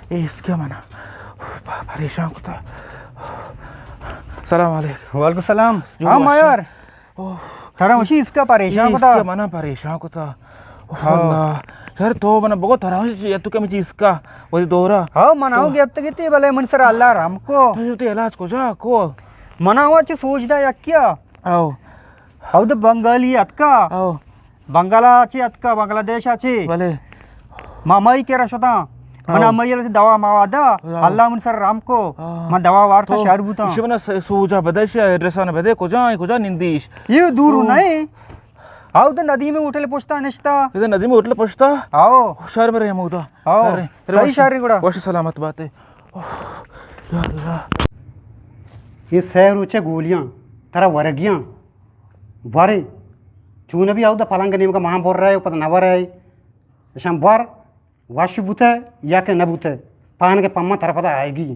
اے اسکا منا پ-، پریشان کتا۔ سلام علیکم۔ وعلیکم السلام۔ جو ہاں وش۔ مایار۔ اوہ۔ ترا وشی اسکا پریشان اے کتا۔ اسکا منا پریشان کتا۔ اوہ ہاں۔ اللہ۔ یار تو منا بگو ترا وشی یا تو کمی چیز کا وتی دورا۔ ہاں، منا تو ہوں گپت گتی بلے من سر اللہ رحم کو۔ تو تے علاج کجا کو؟ منا ہوا چی سوچ دا یکیا۔ او۔ او تو بنگالی اتکا۔ او۔ بنگالا چی اتکا، بنگلہ دیشا چی۔ بلے۔ ما مائی کرا شتاں۔ من ہاں۔ مائی ءَ دوا موا دا، ہاں۔ اللہ من سر رحم کو۔ ہاں۔ من دوا وارتا تو شہر بوتاں۔ ایشی بنا س-، سوجا بدے، ایشی ایڈریس آنا بدے، کجا ایں، کجا نندیش؟ یہ دور تو نہیں۔ آؤ تو ندیم ہوٹل پشتا نشتا۔ یہ تو ندیم ہوٹل پشتا؟ آؤ۔ شہر میں رہے مودا۔ آؤ۔ شہر میں۔ صحیح شہر گڑا۔ وش سلامت باتے۔ اوہ، یا اللہ۔ یہ سہ روچے گولیاں، ترا ورگیاں۔ بارے، چون بی آؤ دا پلنگ نیمگا مان بر رہے، پتہ نہ بر رہے۔ اشان بار وش بوتہ یا کہ نہ بوتہ، پانگ پما ترا پدا آئیگی۔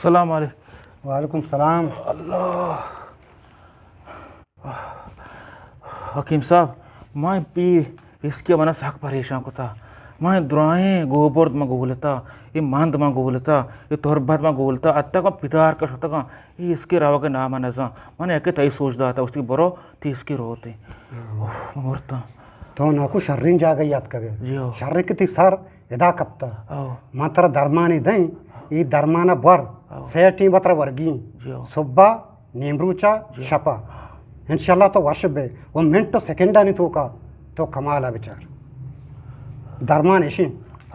سلام علیکم۔ وعلیکم سلام۔ اللہ۔ حکیم صاحب، ما پی اسکے منا سک پریشان کتا۔ ما درائیں گوبرد ما گولتا، اے مند ما گولتا، اے تربت ما گولتا، اتکا پدار کا شتگا، اے اسکے روگ نام نزان۔ من یکے تئی سوچ داتا، استی برو، تی اسکے روتے۔ اوہ، ما مرتا۔ تو ناکو شرین جاگہ یاد کگے۔ جی ہو۔ شر کہ تی سر ادا کپتا۔ او۔ ما ترا درمانے دیں، اے درمانا بور، او۔ سہ ٹیم ترا ورگی۔ جی ہو۔ صبح نیمروچا جی۔ شپا۔ انشاءاللہ تو وش بے۔ و منٹ و سیکنڈانی توکا تو کمالا بچار۔ درمان اشیں۔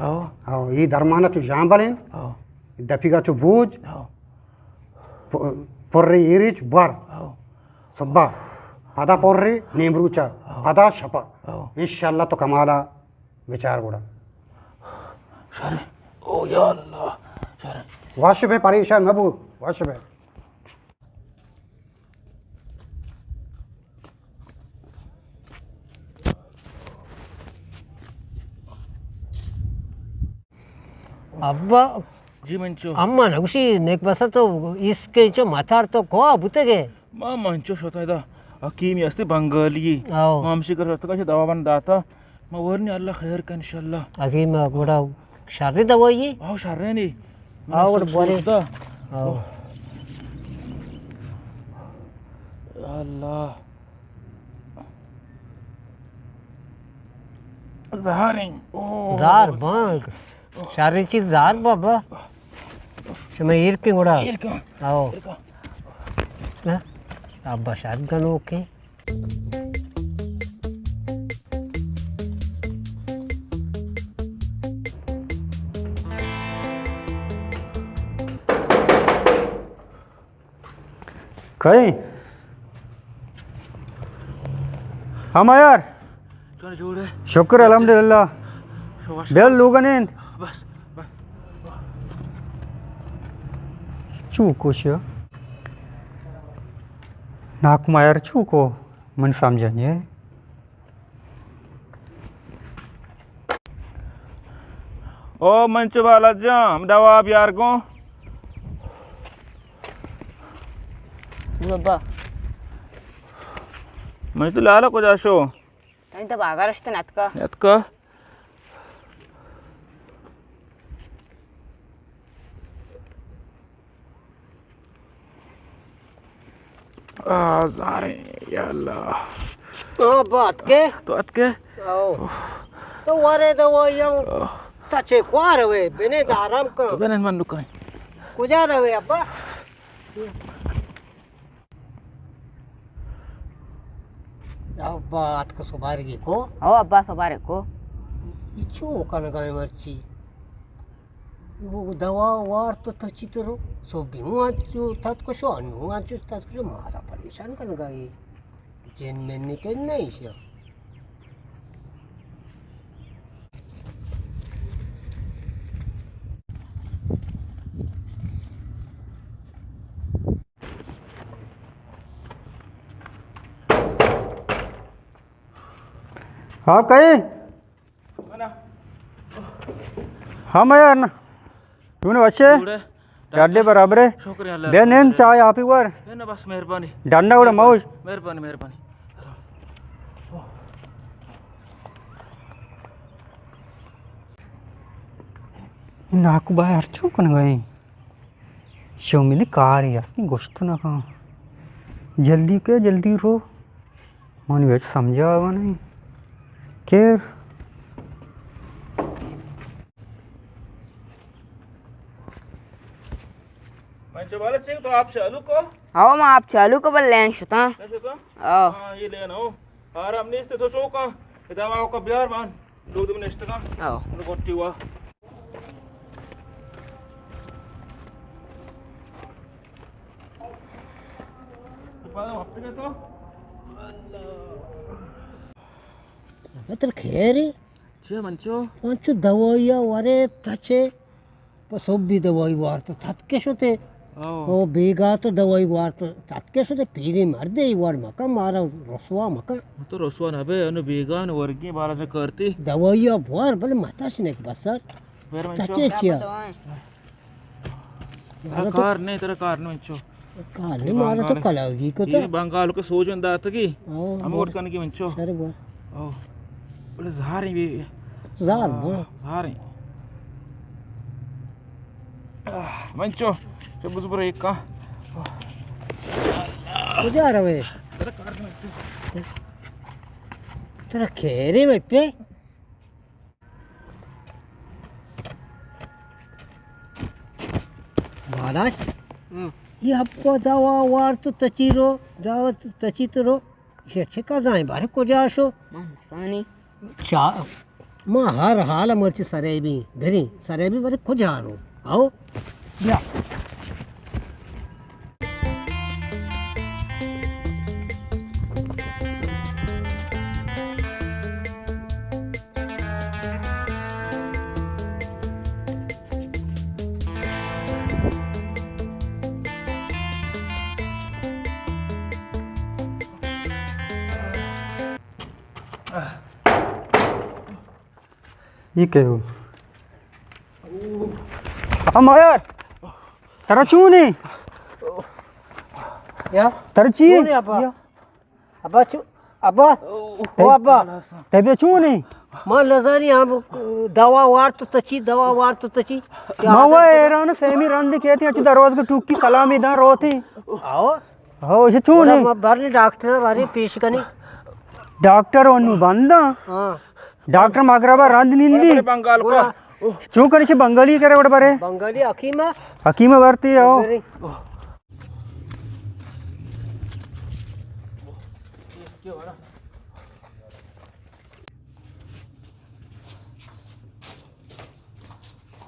او۔ او، اے درمانا چو جامبلیں۔ او۔ دپیگا چو بوج۔ او۔ پ-، پری ایریچ بر۔ او۔ صبح۔ پدا پری نیمروچا۔ او۔ پدا شپا۔ او۔ انشاءاللہ تو کمالا بچار گڑا۔ شر۔ او یا اللہ۔ شر۔ وش بے، پریشان مبو۔ وش بے۔ ابا۔ جی منچو۔ اما نگوشی نیک بسا تو اس کے چو ماتار تو کوا بوتے گے؟ ما منچو شتا ادا حکیمی ہستی بنگالی۔ آؤ۔ ما ہمشی کر شتا کہ دوا بند داتا۔ ما ورنی اللہ خیر کن انشاءاللہ۔ حکیم گڑا شر دوائی؟ آؤ شر نی۔ آؤ گڑا بولے۔ آؤ۔ یا اللہ۔ زہریں۔ او۔ زہر بانک۔ شریں چیز زہر بابا۔ شما ایر کن گڑا۔ ایر کن۔ آؤ۔ ایر کن۔ نا؟ ابا شاد گنوکے۔ کئے؟ ہما یار۔ چون جوڑ ئے؟ شکر الحمدللہ۔ شاباش۔ بیل لوگن انت۔ بس، بس۔ چو کوشیا؟ ناکو ما یار چو کو؟ من سمجھا نہیں۔ او منچو بالا جان، دوا بیار گوں۔ بابا۔ منچو لالا کجا شو؟ تنی تو بازار اشتے نتکا۔ نتکا؟ آ، زاریں، یا اللہ۔ آ، با اتکے؟ تو اتکے؟ آؤ۔ تو وارے دوا یا آہ۔ تا چے کوار ہوئے، بنے دارام کن۔ تو بنے من لکائیں۔ کجا روے ابا؟ ابا اتک سبارگی کو؟ او ابا سبارگ کو۔ ای چو کنگا مرچی؟ او دوا وارت تو تچی تو رو۔ صبح ہوں انچو تت کشو، انو ہوں انچو تت کشو، مارا پریشان کنگا اے۔ جن من نے پن نہیں شو۔ ہاں، کئے؟ ہاں، میں یار نا۔ تو نے وشے؟ جوڑے۔ ڈاڈے برابر ہے۔ شکریہ اللہ بے نین چائے آپ ہی ور۔ اے نہ بس مہربانی۔ ڈنڈا وڑا موج۔ مہربانی، مہربانی۔ ناکو بھائی ہر چون کنگا ایں؟ شو میدے کاری است، گوشت نہ کن۔ جلدی کے، جلدی رو۔ من ہچ سمجھا نہیں۔ خیر۔ من چو بالا چیک تو آپ چالو کو؟ او ما آپ چالو کو بل لین شتا۔ لین شتا؟ او۔ ہاں، یہ لین ہو۔ آرام نیست تو چوکا۔ ادا واو کا بیار مان۔ دو دم نشتگاں۔ او۔ انو گوٹی وا۔ پتر خیری؟ چیا منچو؟ منچو دوائی ورے تچے۔ پہ سوبی دوائی وارت تتکے شتے۔ او۔ او بیگا تو دوائی وارت تتکے شتے، پیری مردے ای وار مکن، مارا رسوا مکن۔ تو رسوا نہ بے، انو بیگا نو ورگی بارا چہ کرتی۔ دوائی بوار بلے متاش نک بسر۔ بیر منچو۔ تچے چیا؟ ترا کار نہیں، ترا کار نہیں منچو۔ کار نہیں، مارا تو بنگال۔ کلاگی کو تو۔ تیر بنگال کے سوجن داتگی۔ او، ہم او۔ ووٹ کنگی منچو۔ سر بوار۔ او۔ بلے زہریں بی۔ زہر آہ، بو۔ زہریں۔ آہ، منچو، چہ بزبر ایک کا۔ کجا روے؟ ترا کیرے میں پہ؟ بالاچ؟ ہاں۔ یہ ہپ کو دوا وار تو تچی رو، دوا تچی تو رو۔ ایشی چہ کزائیں بارے کجا شو؟ من نسانی۔ چا-، ما ہر حال مرچی سرے بی، بریں، سرے بی بارے کجا رو؟ آؤ، بیا۔ یہ کہو؟ ہاں ماہر، ترا چون ہے؟ یا؟ ترا چی ہے؟ چون ہے ابا؟ یا؟ ابا چو، ابا، او ابا۔ تبے چون ہے؟ ما نزانی ہم دوا وارت تچی، دوا وارت تچی۔ ما وہ حیران سیمی رند کہتے ہیں، اچھا دروازہ کو ٹوکی سلامی داں روتے۔ آؤ۔ ہو، اسے چون ہے؟ گڑا ما برنی ڈاکٹر بارے پیش کنی۔ ڈاکٹر انو بنداں؟ ہاں۔ ڈاکٹر مغربا رند نندی۔ بنگال کو۔ گڑا۔ چون کنی چہ بنگالی کرے وڑ برے؟ بنگالی حکیمہ۔ حکیمہ برتی ہو۔ برے۔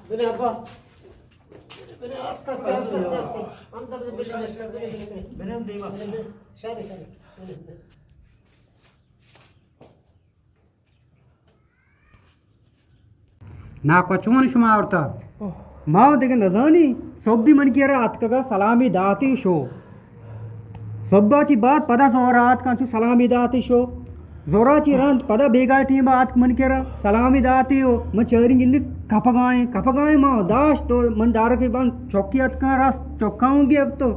بلے ابا۔ بلے آستے، آستے، آستے، آستے۔ ہم دب دب بلے، بلے، بلے، بلے۔ بلے ہم دیما۔ بلے، بلے۔ شابی، شابی۔ بلے، بلے۔ ناکو چون شما آورتا؟ ما دگہ نزانی۔ سبی من کرا اتکگا سلامی داتی شو۔ سبا چی بعد پدا زورا آتکاں چو سلامی داتی شو۔ زورا چی رند پدا بیگاہ ٹیم آتک من کرا سلامی داتی ہو۔ من چاری گندی کپگائیں، کپگائیں ما داشت تو من دارا کے بان چوکی اتکاں راست چوکاؤں گی اب تو۔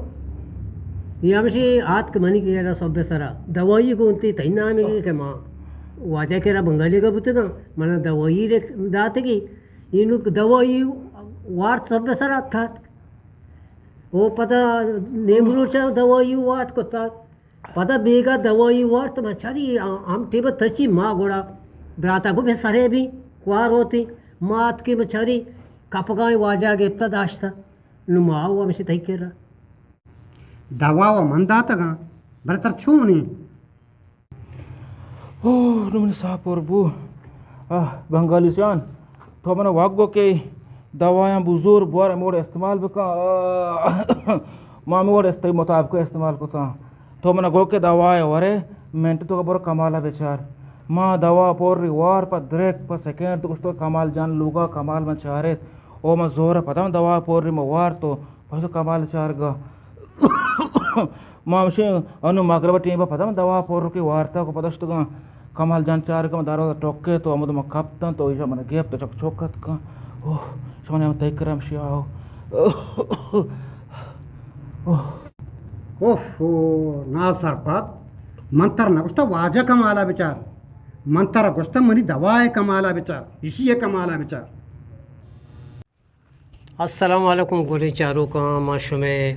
یہ ہمشی آتک منی کرا سب سرا۔ دوائی گونتی تئی نامی گی کہ ما واجہ کرا بنگالی کا بوتگاں۔ منا دوائی رک-، داتگی۔ اینو دوائی وارت سب سرا تھاتک۔ او پدا نیم روچا دوائی وارت کتا۔ پدا بیگا دوائی وارت، ما چاری ہم ٹیبہ تچی ما گڑا براتا گو بے سرے بی، کوار ہوتی۔ ما آتکے ما چاری کپگائیں واجہ گپتا داشتا۔ نو ما او ہمشی تئی کرا۔ دوا و من داتگاں، بلے تر چونیں؟ اوہ، نوں من ساہ پر بو۔ آہ، بنگالی جان، تو من وگو کہ دوایاں بزور بوار ہموڑ استعمال بکن۔ آہ، ما ہموڑ است-، مطابق استعمال کتاں۔ تو من گو کہ دوائے ورے، منٹ تو برو کمالا بچار۔ ما دوا پوری وار پہ دریک پہ سیکنڈ تو گوشتو کمال جان لوگا کمال من چاریت۔ او من زور پدم دوا پوری من وار تو پسو کمال چارگا۔ ما ہمشی انو مغرب ٹیم پہ پدم دوا پورکی وارتا کو پدشتگاں۔ کمال جان چارگا من دروازہ ٹوکے تو ہمود من کپتن تو ایشا من گیپ تو چک چوک اتکاں۔ اوہ، شما نے ہم تئی کرم شیا ہو۔ اوف، او ناسرپد، من ترا نگوشتہ واجہ کمالا بچار، من ترا گوشتہ منی دوائے کمالا بچار، ایشی کمالا بچار۔ السلام علیکم گلیں چاروکاں، ما شمئے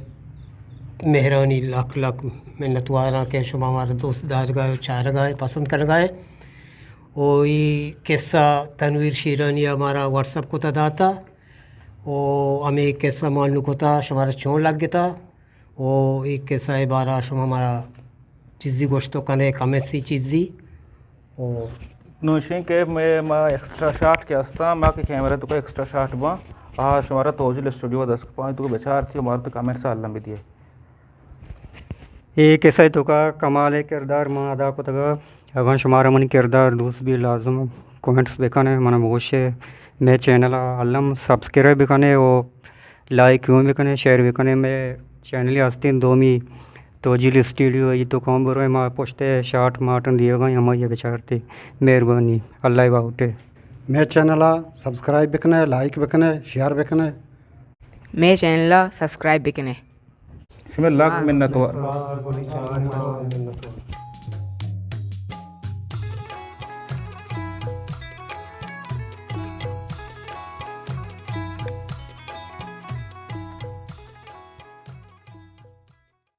مہرانی لک لک منتواراں کہ شما مارا دوست دارگائے و چارگائے، پسند کرگائے۔ و ای قصہ تنویر شیرانی مارا واٹس اپ کتا داتا۔ و ہمے قصہ ما نو کتا، شمارا چون لگتا؟ و ای قصہ بارا شما مارا چیزی گوشتو کنے، کمنٹسی چیزی؟ و نوشیں کہ مئے، ما ایکسٹرا شاٹ کہ ہستاں، ما کہ کیمرہ تو ایکسٹرا شاٹ باں، آ شمارا توجیل اسٹوڈیو دست کپاں، تو بچار تھی، مارا تو کمنٹس الم بدیے۔ اے قصہ توکا کمال کردار ما ادا کتگا۔ اگاں شمارا منی کردار دوست بی، لازم کمنٹس بکنے، منا بگوشے۔ مئے چینل الم سبسکرائب بکنے و لائک اوں بکنے، شیئر بکنے۔ مئے چینل ہستیں دومی توجیل اسٹوڈیو، ای تو کم برو، ما پشتے شاٹ ماٹن دیگا، ہمائی بچارتے۔ مہربانی، اللہ باوٹے۔ مئے چینل سبسکرائب بکنے، لائک بکنے، شیئر بکنے۔ مئے چینل سبسکرائب بکنے۔ شمئے لک منت وار۔